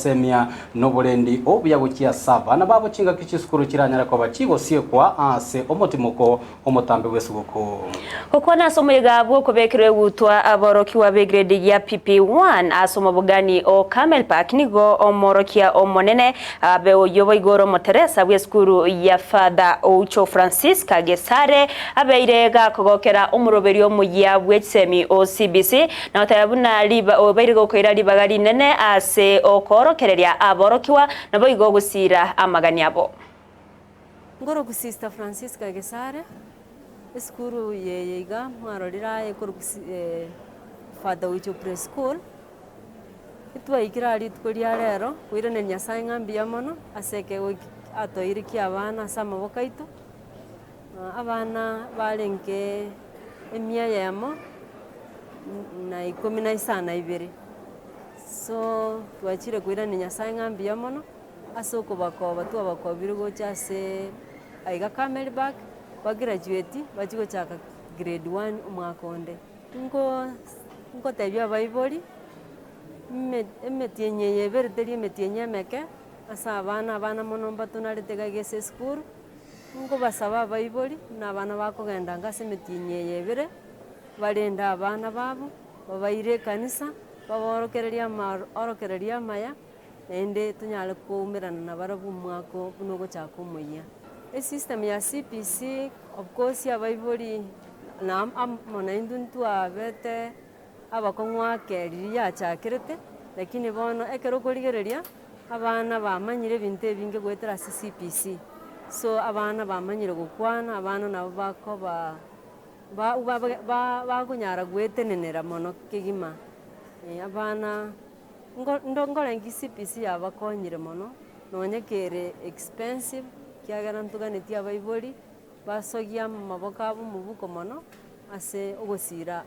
Ogosemia noborendi obuya gochia ase abana babo chingaki chisukuru chiranyare koba chigosiekwa ase omotimoko omotambe bw'esuguku. Gokwana ase omoyega bw'okobekerwa egutwa aborokigwa b'egrade ya PP1 ase omobogani o Camel Park nigo omorokia omonene abe oyio boigo ore omoteresa bw'esukuru ya Father Oucho Francisca Gesare abeire gakogokera omoroberio omoyia bw'echisemi o CBC Na goteba buna riba obaire gokoira ribaga rinene ase okoorokereria aborokigwa, naboigo ogosiira amagani abo. Nkorokwa Sister Francisca Gesare, esukuru yeye iga mwarorire aye ekorokwa Father Ucho Pre School, etwaikire aa rituko ria rero koiraneria Nyasaye ng'a mbuya mono ase ekeegwa eki atoeire kia abana ase amaboko aito. Abana barenge emia eyemo na ikomi na isano na ibere. So twachire koirania Nyasaye ng'a mbuya mono, ase okobakoba twabakobire gocha aseee aiga Camel Park, bagraduate bachie gochaka grade one omwaka onde. Nko nkotebia abaibori, ime emetienyi eye ebere teri emetienyi emeke, ase abana abana mono mbatonarete iga iga ase esukuru. Nkobasaba abaibori buna abana bakogenda anga ase emetienyi eye ebere, barende abana babo, babaire ekanisa, baborokererie amaorokererio amaya, naende tonyare koumerana nabarabwo omwaka oo buna ogochaka omoyia. Esystem ya CBC of course abaibori na amo naintwe ntwabete abakong'u ake riria yachakerete, lakini bono ekero okorigereria. Abana bamanyire ebinto ebinge goetera ase CBC, so abana bamanyire gokwana, abana nabo bakoba ba ba bakonyara goetenenera mono kegima. Abana nko ndo nkorengi CBC yabakonyire mono, nonye kere expensive, ekiagera ntoganetie abaibori, basogia amaboko abo mobuko mono, ase ogosira.